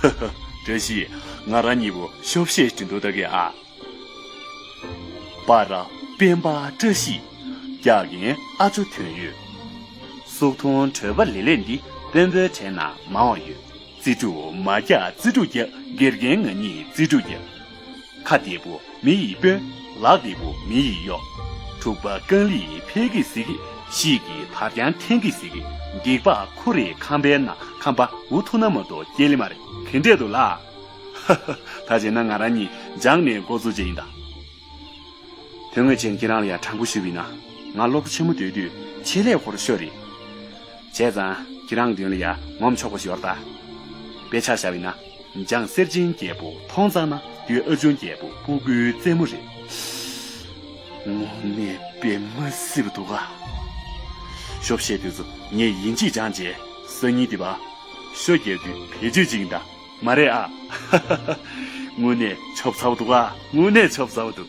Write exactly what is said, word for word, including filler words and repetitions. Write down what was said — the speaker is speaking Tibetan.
བཀྲ་ཤིས། ང་རང་གཉིས་པོ་ཤོབ་བཤད་བྱེད་འདུག་ད་གི་ཨ། པ་ར་སྤེན་པ་བཀྲ་ཤིས། རྒྱག་མཁན་ཨ་ཅོ་དོན་ཡོད། སུག་ཐུང་གྲོད་པ་ལེ་ལེ་འདི་དཔོན་པོའི་གྲས་ན་མང་བ་ཡོད། རྩིས་དྲུག་མ་རྒྱག་རྩིས་དྲུག་རྒྱག་དགེ་རྒན་ང་གཉིས་རྩིས་དྲུག་རྒྱག་ཁ་བདེ་པོ་མི་ཡི་དཔོན། ལག་བདེ་པོ་མི་ཡི་གཡོག་འཁྲུག་པ་རྐང་གླིང་འཕེལ་གི་ཟིག་གི། ཤིག་གི་དར་རྐྱང་འཐེན་གི་ཟིག་གི། སྡིག་པ་ཁུ་རེ་ཁང་པའི་ནང་ཁང་པ་འུ་ཐུག་ན་མ་གཏོགས་སྐྱེལ་ལེ་མ་རེད། ག་འདྲས་འདུག་ལགས། ད་བྱས་ན་ང་རང་གཉིས་སྦྱངས་ནས་འགོ་བཙུགས་བྱས་ཡིན་ད། དོན་དངོས་ཅན་ཁྱེད་རང་ལ་ཡང་དྲང་པོ་ཞུས་པ་ཡིན་ན། ང་སློབ་གྲྭ་ཆེན་མོ་སྡོད་དུས་ཆེད་ལས་ཁོ་རང་ཤོར་རེད། བྱས་ཙང་ཁྱེད་རང་མདུན་ལ་ཡང་ངོམ་ཆོག་པ་ཞིག་ཡོད་རེད་ད། དཔེ་ཆ་བཞག་པ་ཡིན་ན། འཇང་གསེར་ཆེན་རྒྱལ་པོ་མཐོང་ཙང་ན་བདུད་ཨ་ཆུང་རྒྱལ་པོ་སྤུ་གུའི་རྩེད་མོ་རེད། དངོས་གནས་དཔེ་མ་སྲིད་པ་འདུག་ག་ཤོབ་བཤད་དུས་ཚོ་ངས་ཡིན་གཅིག་སྦྱངས་བྱས་སང་ཉིན་དེ་བ། ཤོ་རྒྱག་དུས་བེད་སྤྱོད་བྱེད་ཀྱིན་གདའ། མ་རེད་ཨ། དངོས་གནས་ཆོབ་ཚ་བོ་འདུག་ཨ། དངོས་གནས་ཆོབ་ཚ་བོ་འདུག